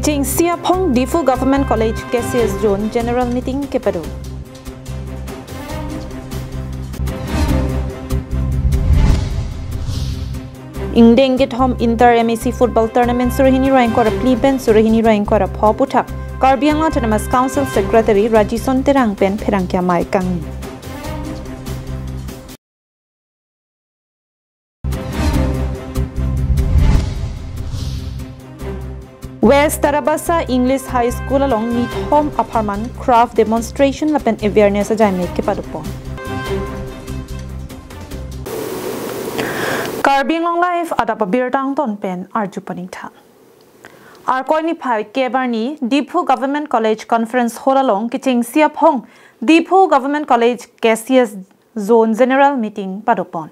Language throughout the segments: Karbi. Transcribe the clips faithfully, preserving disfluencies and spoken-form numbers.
Kechengsi aphong Diphu Government College K C S Zone General Meeting kepado. Ingdeng kethom Inter M A C Football Tournament suri hini ra ingkoi ra phli pen suri hini ra ingkoi ra pho aphuthak Karbi Anglong Autonomous Council Secretary Rajison Terang pen pherangke amei kangni. West Tarabasa English High School along nithom apharman craft demonstration lapen awareness ajaimek kepadopon. Karbi Anglong Live adap abirta angton pen arju paningtha. Arkoi niphai kep arni Diphu Government College Conference Hall along kechengsi aphong Diphu Government College K C S Zone General Meeting padopon.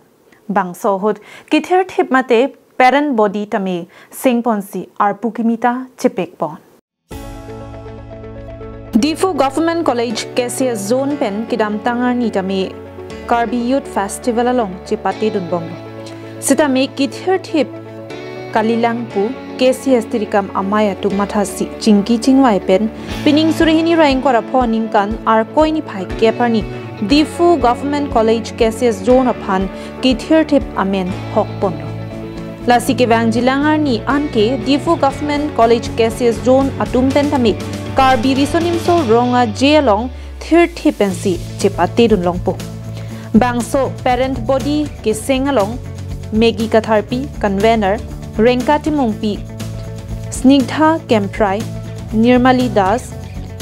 Bangso ahut kethirthip mate parent body tame sengponsi arpu kimi ta chepekpon. Diphu Government College K C S Zone pen kedamtang arni tame Karbi Youth Festival along chepatedunbomlo. Sitame kethirthip kalilang pu K C S tirikam amei atum mathasi chingki chingvai pen pining suri hini ra ingkoi ra pho aningkan Arkoi niphai kep arni Diphu Government College K C S Zone aphan kethirthip amen hokponlo. Lasi kevangjilang arni anke Diphu Government College K C S Zone atum pen tame Karbi Riso Nimso Rong Aje along thirthip pensi chepatedun longpo. Bangso parent body keseng along Maggie Katharpi, convener, Rengka Timungpi, Snigdha Kemprai, Nirmali Das,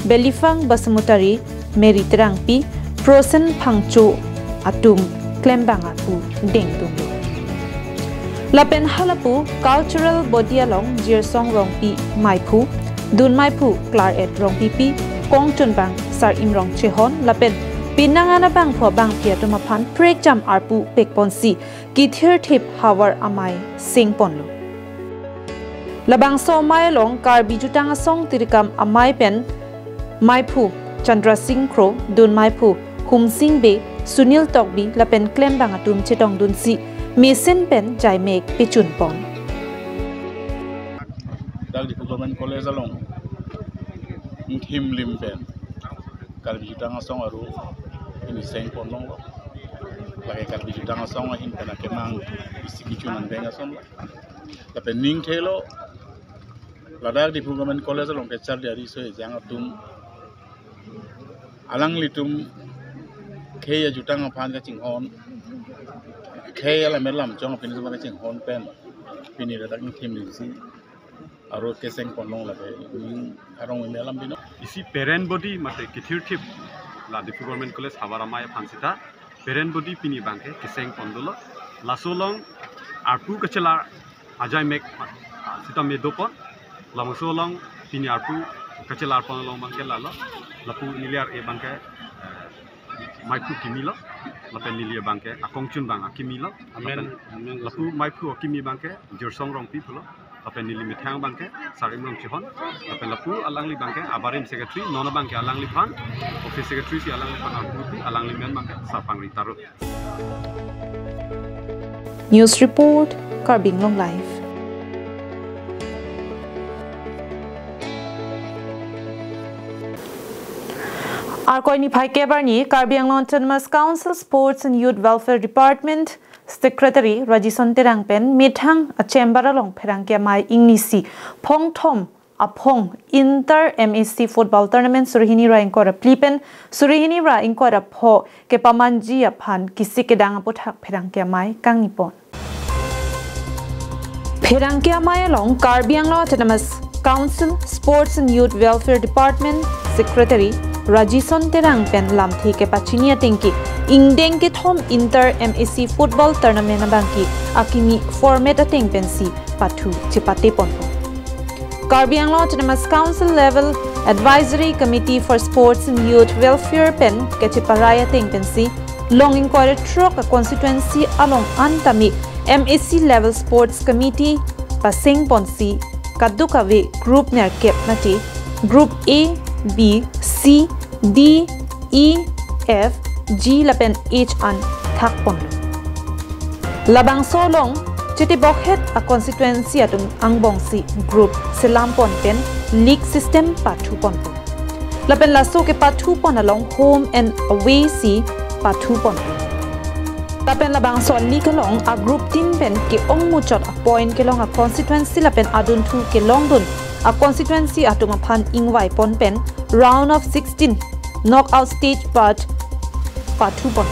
Belifang Basumatary, Mary Terangpi, Prosen Phangcho atum klembang arpu dengdunlo. Lapen halapu cultural body along Jirsong Rongpi meiphu, dun meiphu Claret Rongpipi, kongchunbang Sar Imrong Chehon, lapen pinang an abangphu abangpi atum aphan prekjam arpu pekponsi kethirthip havar amei sengponlo. Labangso amei along Karbi Jutang Asong tirikam amei pen meiphu Chandra Sing Kro, dun meiphu Humsing Bey, Sunil Tokbi lapen klembang atum chetongdunsi mesen pen jaimek pechunpon. Dak Diphu Government College along nithim lim pen Karbi Jutang Asong aru ini sengpon longlo. Lake Karbi Jutang Asong ahin pen akemang isi kechun angdeng ason lo. Lapen ning thelo ladak Diphu Government College along kecharli ariso ejang atum alanglitum khei ajutang aphan kachinghon, khei alam lam chong apini atum kachinghon pen pini ladak nithim limsi aru kesengpon long lake ning arong ime alam binong. Isi parent body mate kethirthip la Diphu Government College havar amei aphan sita parent body pini abangke kesengpon dolo. Laso along arpu kachelar ajaimek, ah, sitame dopon. Labangso along pini arpu kachelarpon along abangke lalo. Lapu neli ar-e abangke, eh, meiphu kimi lo. Lapen neli abangke akongchunbang akimi lo. Amen. Lapen amen. Lapu meiphu akimi abangke Jirsong Rongpi pulo. Lapen neli methang abangke Sar Imrong Chehon. Lapen lapu alangli abangke abarim secretary, non abangke alangliphan office secretary si alangliphan arpu pi, alangli amen abangke Sar Pangri Taro. News report, Karbi Anglong Live. Arkoi niphai kep arni Karbi Anglong Autonomous Council Sports and Youth Welfare Department Secretary Rajison Terang pen methang a-chamber along pherangke amei ingnisi phongthom aphong Inter M A C Football Tournament suri hini ra ingkoi ra phli pen suri hini ra ingkoi ra pho kepamanji aphan kisi kedang aphuthak pherangke amei kangnipon. Pherangke amei along Karbi Anglong Autonomous Council Sports and Youth Welfare Department Secretary Rajison Terang pen lamthe kepachini atengke ingdeng kethom Inter M A C Football Tournament abangke akimi format ateng pensi pathu chepate ponpo. Karbi Anglong Autonomous Council Level Advisory Committee for Sports and Youth Welfare pen kacheparai ateng pensi long ingkoi ra throk a-constituency along an tame M A C Level Sports Committee pasengponsi kadokave group nerkep mate group A, B, C, D, E, F, G lapen H an thakponlo. Labangso along Chetibokhet a constituency atum angbongsi group selam pon pen league system pathu ponpo. Lapen laso kepathu pon along home and away si pathu ponpo. Lapen labangso league along a group team pen ke-ong muchot a point kelong a constituency lapen adunthu kelongdun a constituency atum aphan ingvai pon pen round of sixteen knockout stage part pathu pon.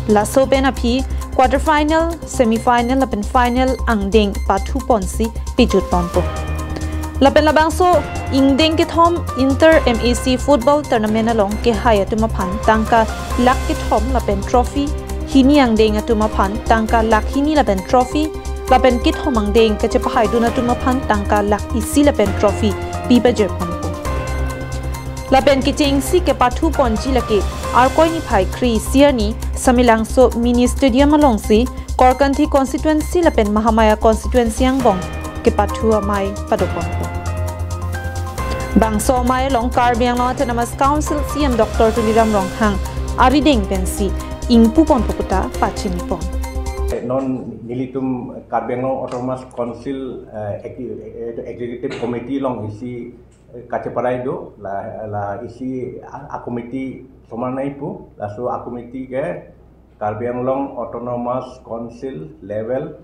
Laso pen aphi quarter final, semi final lapen final angdeng pathu ponsi pejut ponpo. Lapen labangso ingdeng kethom inter M A C football tournament along kehai atum aphan tangka lakh kethom lapen trophy, hini angdeng atum aphan tangka lakh hini lapen trophy, lapen kethom angdeng kachepahaidun atum aphan tangka lakh isi lapen trophy pi pajir ponpo. Lapen kechengsi kepathu ponji lake Arkoi niphai kre-isi arni Samelangso Mini Stadium alongsi Korkanthi constituency lapen Mahamaya constituency angbong kepathu amei pado ponpo. Bangso amei along Karbi Anglong Autonomous Council C E M Doctor Tuliram Ronghang arideng pensi ingpu ponpo puta pachini pon. Non nelitum Karbi Anglong Autonomous Council, eh, Ex-, eh, Executive Committee along isi, eh, kacheparai do, la, la isi a, a committee somar nangji pu, laso a committee ke Karbi Anglong Autonomous Council level,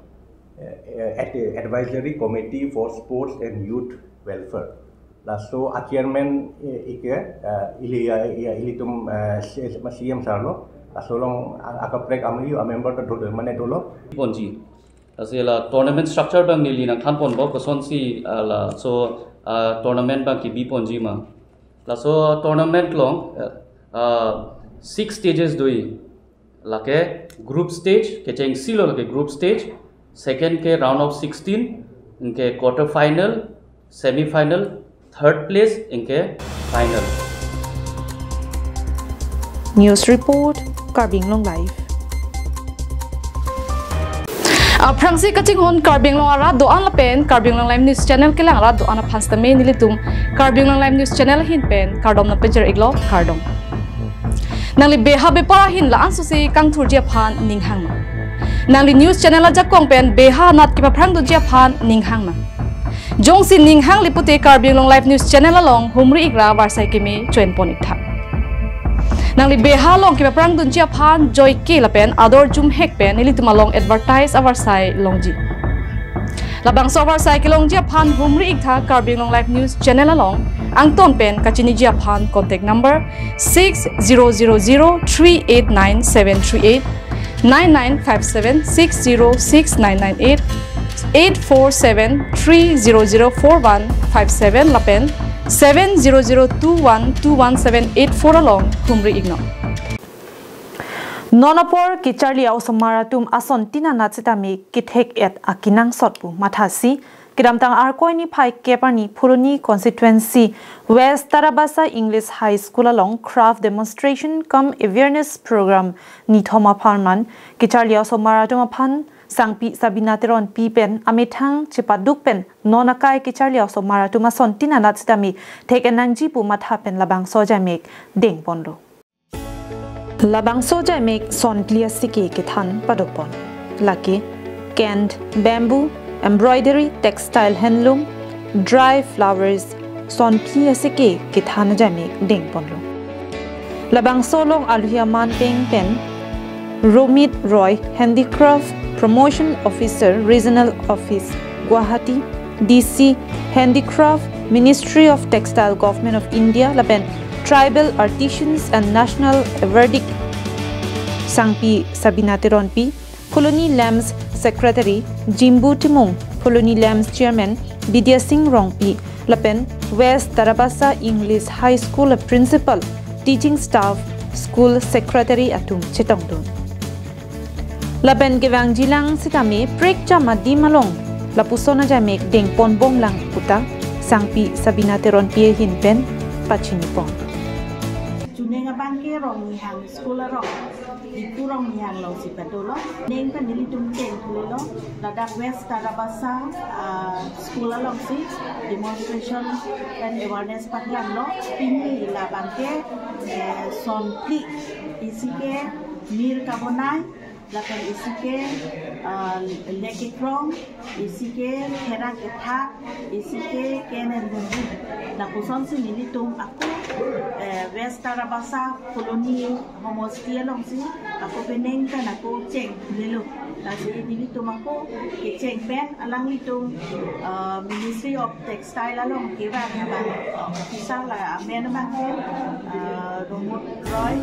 eh, eh, Ad-, Advisory Committee for Sports and Youth Welfare. Laso a chairman, eh, ike, eh, ili, eh, ilitum, eh, C-, C E M sir lo. Laso along a, akaprek amei a member ta dolo, mane dolo. Ponji. Lasi la tournament structure abang neli nangthan ponpo, kosonsi, ah, laso, ah, tournament abang kebi ponji ma. Laso tournament along, ah, ah, six stages do-i. Lake group stage, kechengsi lo lake group stage, second ke round of sixteen, anke quarter final, semi final, third place, anke final. News report, Karbi Anglong Live. Aphrangsi kachinghon Karbi Anglong arat do-an lapen Karbi Anglong Live News Channel kelang arat do-an aphan sitame nelitum Karbi Anglong Live News Channel ahin pen kardom nangpajir iklo, kardom. Nangli beha bepar ahin la-an sosi kangthurji aphan ning hang nang. Nangli news channel ajakong pen beha anat kepaphrang doji aphan ning hang nang. Jongsi ning hang li pute Karbi Anglong Live News Channel along humri ikra varsai keme choin pon iktha. Nangli beha along kepaphrang dunji aphan joike lapen ador jumhek pen nelitum along advertise avarsai longji. Labangso avarsai kelongji aphan humri iktha Karbi Anglong Live News Channel along, angton pen kachiniji aphan contact number six zero zero zero three eight nine seven three eight, nine nine five seven six zero six nine nine eight, eight four seven three zero zero four one five seven lapen seven zero zero two one two one seven eight four along humri iknon. Non apor kecharli a-osomar atum asontin anat sitame kethek-et akenangsot pu mathasi, kedamtang Arkoi niphai kep arni Phuloni constituency West Tarabasa English High School along craft demonstration cum awareness program nithom apharman kecharli a-osomar atum aphan sangpi Sabina Teronpi pen amethang chepaduk pen non akai kecharli a-osomar atum asontin anat sitame thek-et nangji pu matha pen labangso ajaimek deng ponlo. Labangso ajaimek son phli aseke kethan pado pon. Lake, kent, bamboo, embroidery, textile handloom, dry flowers, son phli aseke kethan ajaimek deng ponlo. Labangso along aluhi aman peng pen Romit Roy, Handicraft Promotion Officer, Regional Office, Guwahati, D C, Handicraft, Ministry of Textile, Government of India, lapen Tribal Artisans and National Verdict, sangpi Sabina Teronpi, Phuloni Lamps Secretary, Jimbu Timung, Phuloni Lamps Chairman, Bidya Singh Rongpi, lapen West Tarabasa English High School a Principal, Teaching Staff, School Secretary atum chetongdun. Lapen kevangjilang sitame prekjam adim along lapuson ajaimek deng ponbomlang puta sangpi Sabina Teronpi ahin pen pachini pon. Chuning abangke Rongnihang School arong, Dipu Rongnihang alongsi padolo. Ning pen nelitum cheng pulilo, ladak West Tarabasa, ah, School alongsi demonstration pen awareness paklang lo. Pini labangke, eh, son phli isi ke mir kabonai, Lapen isi ke, ah, lek kekrong, isi ke pherak kethak, isi ke kenen bumbu. Lapusonsi nelitum ako, eh, West Tarabasa Colony Homosti alongsi ako penang kan ako cheng lelo. Lasi nelitum ako kecheng pen alanglitum, ah, Ministry of Textile along kevang abang, ah, officer la amen abang ke, ah, Romot Roy.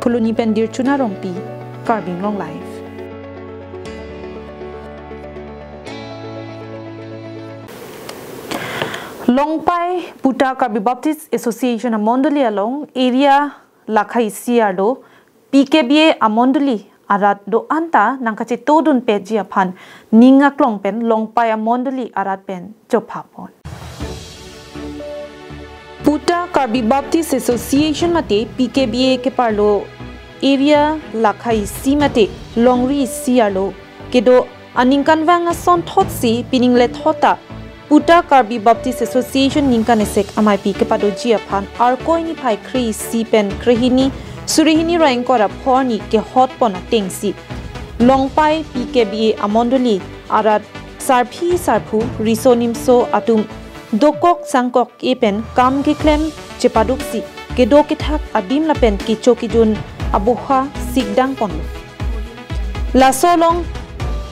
Phuloni pen Dirchuna Rongpi, Karbi Anglong Live. Longpai Puta Karbi Baptist Association amondoli along area lakha isi arlo P K B A amondoli arat do-an ta nangkachetongdun petji aphan ning aklong pen Longpai amondoli arat pen chophapon. Puta Karbi Baptist Association mate P K B A keparlo area lakha isi mate longri isi arlo kedo aningkanvang asonthotsi pining lethot ta Puta Karbi Baptist Association ningkan esek amaipi kepadoji aphan Arkoi niphai kre-isi pen krehini suri hini ra ingkoi ra pho arni kehotpon atengsi Longpai P K B A amondoli arat sarpi sarpo riso nimso atum dokok sangkok-e pen kam keklem chepaduksi kedo kethak adim lapen kecho kejun aboha sikdangponlo. Laso along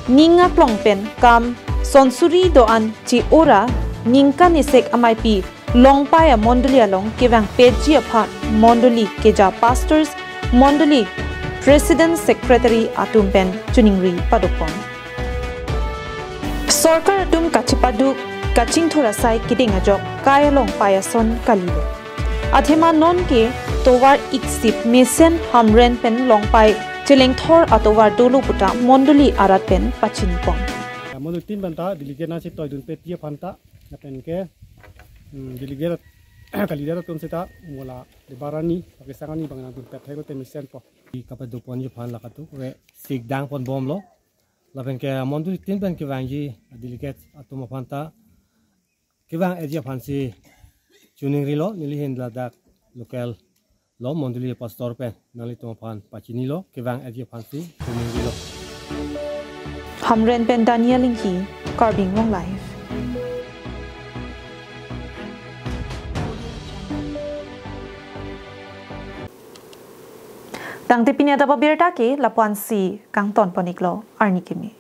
ning aklong pen kam sonsuri do-an che-ora ningkan esek amaipi Longpai amondoli along kevang petji aphan mondoli keja pastors, mondoli president secretary atum pen choningri padopon. Sorkar atum kachepaduk kachingthur asai kedeng ajok kai along pai ason kalilo. Athema nonke tovar iksip mesen Hamren pen Longpai chelengthor atovar dolo puta mondoli arat pen pachinipon. Mondoli tin banta delegate nangchetoidun petji aphan ta lapen ke, hmm, delegate kalidet atum seta mola de barani pakisang ani bang nangdun pethek lote mesenpo. Kapadoponji aphan lakatuk re sikdangponbomlo. Lapen ke mondoli tin pen kevangji delegate atum aphan ta kevang-etji aphansi choningrilo, neli hin ladak local lo mondoli pastor pen nanglitum aphan pachinilo, kevang-etji aphansi choningrilo. Hamren pen Daniel Inghi, Karbi Anglong Live. Tangte pini adap abirta ke lapu-ansi kangtonpon-iklo, arni kimi.